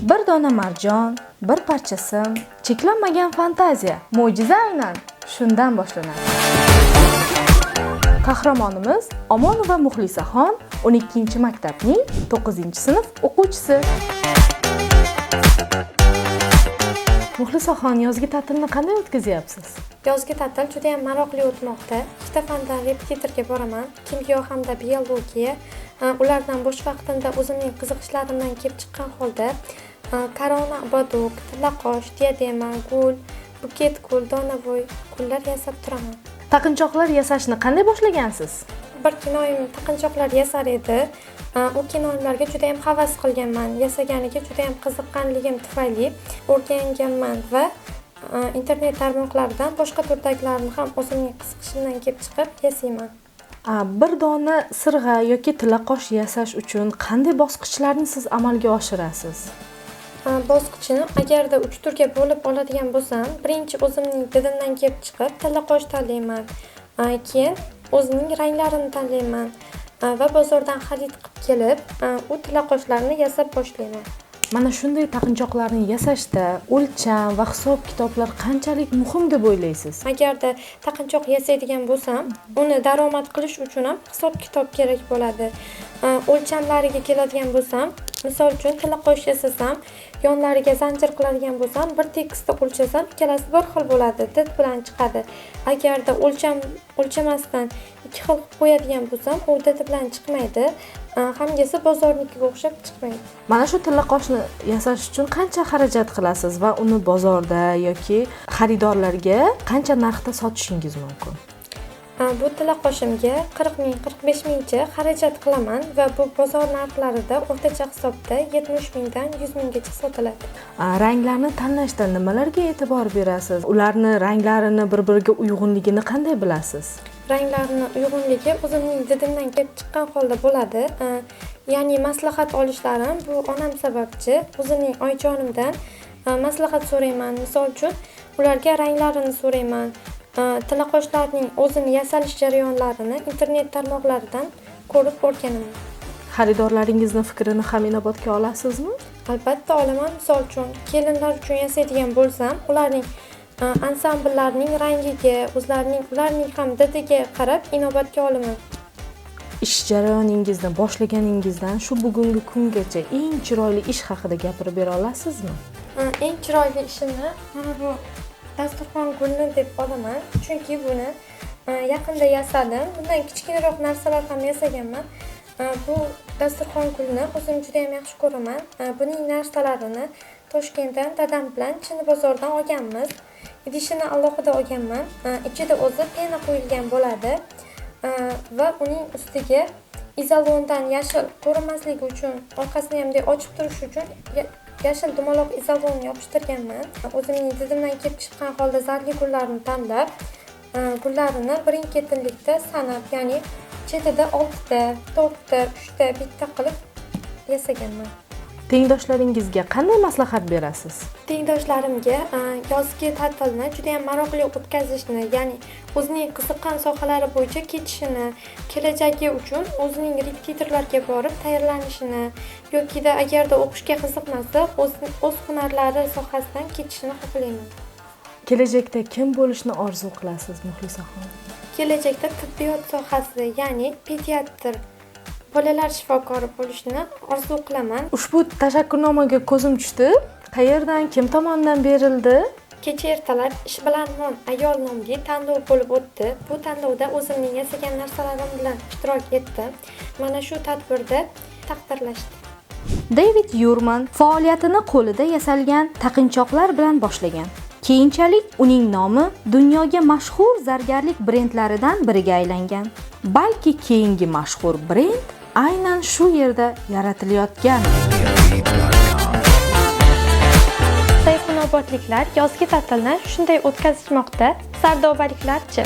Bir dona marjon, bir parcha sim, cheklanmagan fantaziya, mo'jiza aynan shundan boshlanadi. Qahramonimiz Omonova Muxlisaxon 12-maktabning 9-sinf o'quvchisi. Muxlisaxon, yozgi ta'tilni qanday o'tkazyapsiz? Yozgi ta'til juda ham maroqli o'tmoqda. Ikkita fandan repetitorga boraman. Kimyo hamda biologiya. Ulardan bo'sh vaqtimda o'zimning qiziqishlarimdan kelib chiqqan holda korona, ободок, tillaqosh, diadema, gul, buket gul, donavoy gullar yasab turaman. Taqinchoqlar yasashni qanday boshlagansiz? Bir kinoyim taqinchoqlar yasar edi. U kinoyimlarga juda ham havas qilganman. Yasaganiga juda ham qiziqqanligim tufayli o'rganganman va internet tarmoqlaridan boshqa turdagilarni ham o'zimning qiziqishimdan kelib chiqib yasayman. Bir dona sirg'a yoki tillaqosh yasash uchun qanday bosqichlarni siz amalga oshirasiz? Bosqichini agarda 3 turga bo'lib oladigan bo'lsam, birinchi o'zimning didimdan kelib chiqib tillaqosh tanlayman. Keyin o'zining ranglarini tanlayman va bozordan xarid qilib kelib, u tillaqoshlarni yasab boshlayman. Mana shunday taqinchoqlarni yasashda o'lcham va hisob-kitoblar qanchalik muhim deb o'ylaysiz? Agarda taqinchoq yasaydigan bo'lsam, uni daromad qilish uchun ham hisob-kitob kerak bo'ladi. O'lchamlariga keladigan bo'lsam, misol uchun tillaqosh yasasam, yonlariga zanjir qiladigan bo'lsam, bir tekisda o'lchasam, ikkalasi bir xil bo'ladi, did bilan chiqadi. Agarda o'lchamasdan ikki xil qilib qo'yadigan bo'lsam, u did bilan chiqmaydi. Hammasi bozornikiga o'xshab chiqmaydi. Mana shu tillaqoshni yasash uchun qancha xarajat qilasiz va uni bozorda yoki xaridorlarga qancha narxda sotishingiz mumkin? Bu tillaqoshimga 40 ming, 45 mingcha xarajat qilaman va bu bozor narxlarida o'rtacha hisobda 70 mingdan 100 minggacha sotiladi. Ranglarni tanlashda nimalarga e'tibor berasiz? Ularni ranglarini bir-biriga uyg'unligini qanday bilasiz? Ranglarni uyg'unligi o'zimning didimdan kelib chiqqan holda bo'ladi. Ya'ni maslahat olishlarim bu onam sababchi. O'zimning oyijonimdan maslahat so'rayman. Misol uchun ularga ranglarini so'rayman. Tillaqoshlarning o'zini yasalish jarayonlarini internet tarmoqlaridan ko'rib o'rganaman. Xaridorlaringizni fikrini ham inobatga olasizmi? Albatta olaman. Misol uchun kelinlar uchun yasaydigan bo'lsam, ularning ansambllarining rangiga, ularning ham didiga qarab inobatga olaman. Ish jarayoningizni boshlaganingizdan shu bugungi kungacha eng chiroyli ish haqida gapirib bera olasizmi? Eng chiroyli ishimni mana bu dasturxon gulni deb olaman, chunki buni yaqinda yasadim. Bundan kichkinaroq narsalar ham yasaganman. Bu dasturxon gulni o'zim juda ham yaxshi ko'raman. Buning narsalarini Toshkentdan dadam bilan Chini bozoridan olganmiz. Idishini alohida olganman. Ichida o'zi pena qo'yilgan bo'ladi. Va uning ustiga izolondan yashil ko'rinmasligi uchun, orqasini ham bunday ochib turish uchun yashil dumaloq izolonni yopishtirganman. O'zimning didimdan kelib chiqqan holda zarli gullarni tanlab, gullarini birin-ketinlikda sanab, ya'ni chetida 6 ta, 4 ta, 3 ta, bitta qilib yasaganman. Tengdoshlaringizga qanday maslahat berasiz? Tengdoshlarimga yozgi ta'tilni juda ham maroqli o'tkazishni, ya'ni o'zining qiziqqan sohalari bo'yicha ketishini, kelajagi uchun o'zining repetitorlarga borib tayyorlanishini yokida agarda o'qishga qiziqmasa, o'z hunarlari sohasidan ketishini xohlayman. Kelajakda kim bo'lishni orzu qilasiz, Muxlisaxon? Kelajakda tibbiyot sohasida, ya'ni pediatr, bolalar shifokori bo'lishni orzu qilaman. Ushbu tashakkurnomaga ko'zim tushdi. Qayerdan, kim tomonidan berildi? Kecha ertalab ishbilarmon ayol nomli tanlov bo'lib o'tdi. Bu tanlovda o'zimning yasagan narsalarim bilan ishtirok etdim. Mana shu tadbirda taqdirlashdi. David Yurman faoliyatini qo'lida yasalgan taqinchoqlar bilan boshlagan. Keyinchalik uning nomi dunyoga mashhur zargarlik brendlaridan biriga aylangan. Balki keyingi mashhur brend aynan shu yerda yaratilayotgan. Sayxunobodliklar yozgi ta'tilni shunday o'tkazishmoqda. Sardobaliklarchi?